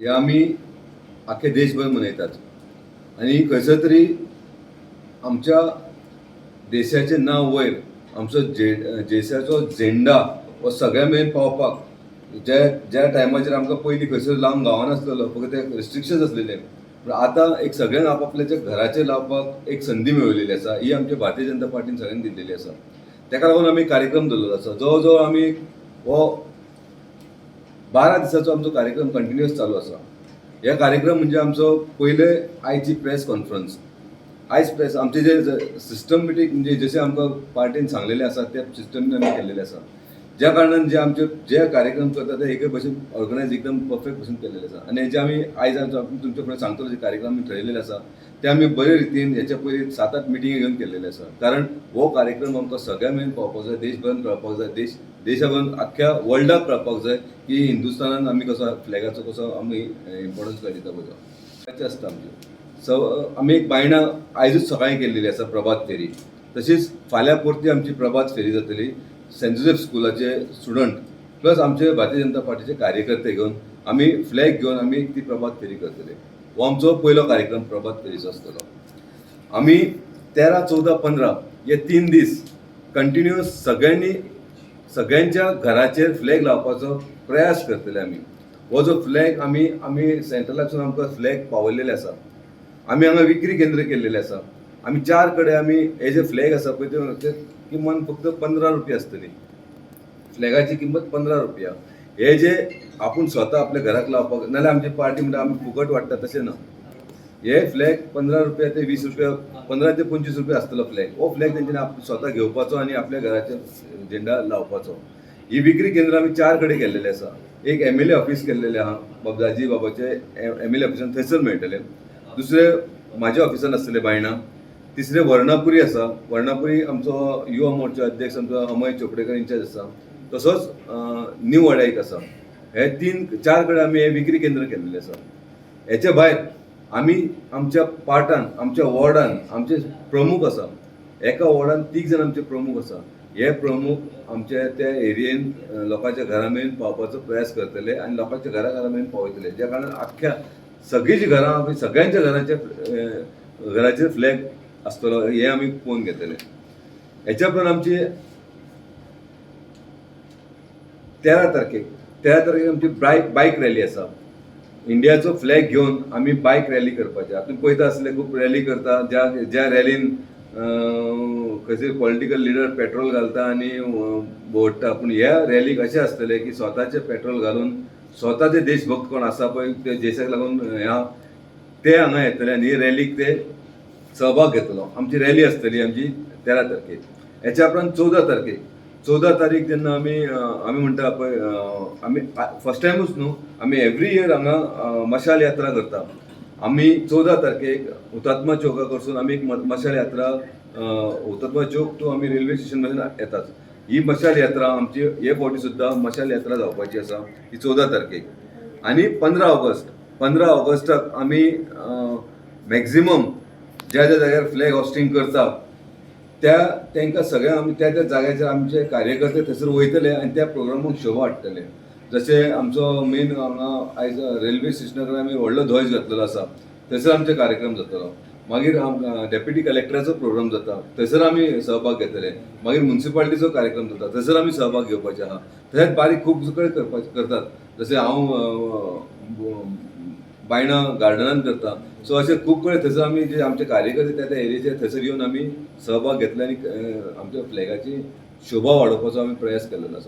हे आमी आख्खे देशभर मनयतात आनी खंयसर तरी आमच्या देशाचें नांव वयर आमचो जे देशाचो झेंडा हो सगळ्या मेरेन पावपाक ज्या ज्या टायमाचेर आमकां पयलीं खंयसर लावंक गावनासलेलो, फक्त ते रिस्ट्रिक्शन्स आसलेले, पूण आतां एक सगळ्यांक आपापल्याच्या घराचेर लावपाक एक संदी मेळिल्ली आसा. ही आमच्या भारतीय जनता पार्टीन सगळ्यांक दिल्लेली आसा. ताका लागून आमी कार्यक्रम दवरलेलो आसा. जवळ जवळ आमी हो 12 दिसाचो आमचो कार्यक्रम कंटिन्युअस चालू आसा. हे कार्यक्रम म्हणजे आमचो पयले आयची प्रेस कॉन्फरन्स. आयज प्रेस आमचे जे सिस्टमॅटीक, म्हणजे जशें आमकां पार्टीन सांगलेलें आसा त्या सिस्टमीन आमी केल्लेलें आसा. ज्या कारणान जे आमचे जे कार्यक्रम करता ते एके भशेन ऑर्गनायज, एकदम परफेक्ट भशेन केल्लेले आसा. आनी हेजे आमी आयज आमचो तुमच्या फुडें सांगतलो, जे कार्यक्रम आमी ठरयलेले आसा ते आमी बरे रितीन हेच्या पयलीं सात आठ मिटिंगी घेवन केल्लेले आसा. कारण हो कार्यक्रम आमकां सगळ्या मेरेन पावपाक जाय, देशभरान कळपाक जाय, देशा आख्ख्या वर्ल्डाक कळपाक जाय की हिंदुस्थानान आमी कसो फ्लॅगाचो कसो आमी इम्पॉर्टन्स दिता पळय आसता आमचे. सो आमी एक बायणा आयजूच सकाळीं केल्लेली आसा प्रभात फेरी. तशीच फाल्यां परती आमची प्रभात फेरी जातली. सेंट जोसेफ स्कुलाचे स्टुडंट प्लस आमचे भारतीय जनता पार्टीचे कार्यकर्ते घेवन आमी फ्लॅग घेवन आमी ती प्रभात फेरी करतले. हो आमचो पयलो कार्यक्रम प्रभात फेरीचो आसतलो. आमी 13, 14, 15 हे 3 दीस कंटिन्युअस सगळ्यांनी सगळ्यांच्या घराचेर फ्लॅग लावपाचो प्रयास करतले. आमी हो जो फ्लॅग आमी आमी सेंट्रलासून आमकां फ्लॅग पावयलेले आसा. आमी हांगा विक्री केंद्र केल्लेले आसा. आमी चार कडेन आमी हे जे फ्लॅग आसा पळय ते किमान फक्त 15 रुपया आसतली. फ्लॅगाची किंमत 15 रुपया. हे जे आपूण स्वता आपल्या घराक लावपाक, नाल्यार आमची पार्टी म्हणटा आमी फुकट वाडटा, तशें ना. हे फ्लॅग 15 रुपया ते 20 रुपया, 15 ते 25 रुपया आसतलो फ्लॅग. हो फ्लॅग तेंच्यानी स्वता घेवपाचो आनी आपल्या घराचेर झेंडा लावपाचो. ही विक्री केंद्र आमी चार कडेन केल्लेले आसा. एक एमएलए ऑफिस केल्लेले आहा, बाब दाजी बाबाचे एमएलए ऑफिसान, थंयसर मेळटले. दुसरे म्हाज्या ऑफिसान आसतले बायणा. तिसरे वर्णापुरी आसा. वर्णापुरी आमचो युवा मोर्चा अध्यक्ष आमचो अमय चोपडेकर इंचार्ज आसा. तसोच न्यू वाड्या एक आसा. हे तीन चार कडेन आमी हे विक्री केंद्र केल्लेले आसा. हेच्या भायर आमी आमच्या पार्टान, आमच्या वॉर्डान आमचे प्रमुख आसा. एका वॉर्डान तीग जाण आमचे प्रमुख आसा. हे प्रमुख आमच्या त्या एरियेन लोकांच्या घरा मेरेन पावपाचो प्रयास करतले आनी लोकांच्या घरा घरा मेरेन पावयतले, ज्या कारणान आख्ख्या सगळीं जी घरां आमी सगळ्यांच्या घराचेर फ्लॅग आसतलो हे आमी पळोवन घेतले. हेच्या उपरांत आमची 13 तारखेक आमची बायक बायक रॅली आसा. इंडियाचो फ्लॅग घेवन आमी बायक रॅली करपाची. आतां पळयता आसले, खूब रॅली करता, ज्या ज्या रॅलीन खंयसर पॉलिटिकल लिडर पेट्रोल घालता आनी भोंवडटा. पूण ह्या रॅलीक अशें आसतलें की स्वताचें पेट्रोल घालून स्वताचे देशभक्त कोण आसा पळय ते देशाक लागून ह्या ते हांगा येतले आनी ही रॅलीक ते सहभाग घेतलो. आमची रॅली आसतली आमची 13 तारखेक. हेच्या उपरांत 14 तारखेक, 14 तारीख जेन्ना आमी आमी म्हणटा पळय, आमी फर्स्ट टायमूच न्हू, आमी एवरी इयर हांगा मशाल यात्रा करता. आमी 14 तारखेक हुतात्मा चौका कडसून आमी एक मशाल यात्रा, हुतात्मा चौक टू आमी रेल्वे स्टेशन मेरेन येतात. ही मशाल यात्रा आमची हे फावटी सुद्दां मशाल यात्रा जावपाची आसा ही 14 तारखेक. आनी 15 ऑगस्ट, 15 ऑगस्टाक आमी मॅक्झिमम ज्या ज्या जाग्यार फ्लॅग हॉस्टिंग करता त्या तांकां सगळ्यांक आमी त्या त्या जाग्याचेर आमचे कार्यकर्ते थंयसर वयतले आनी त्या प्रोग्रामाक शोभा हाडटले. जशें आमचो मेन हांगा आयज रेल्वे स्टेशना कडेन आमी व्हडलो ध्वज घातलेलो आसा, थंयसर आमचो कार्यक्रम जातलो. मागीर डेप्युटी कलेक्टराचो प्रोग्राम जाता, थंयसर आमी सहभाग घेतले. मागीर मुन्सिपालिटीचो कार्यक्रम जाता, थंयसर आमी सहभाग घेवपाचे आहा. तशेंच बारीक खूब कडेन करपाचे करतात, जशें हांव बायणा गार्डनान करता. सो अशें खूब कडेन थंयसर आमी जे आमचे कार्यकर्ते त्या त्या एरियेचे थंयसर येवन आमी सहभाग घेतले आनी आमच्या फ्लॅगाची शोभा वाडोवपाचो आमी प्रयास केल्लो आसा.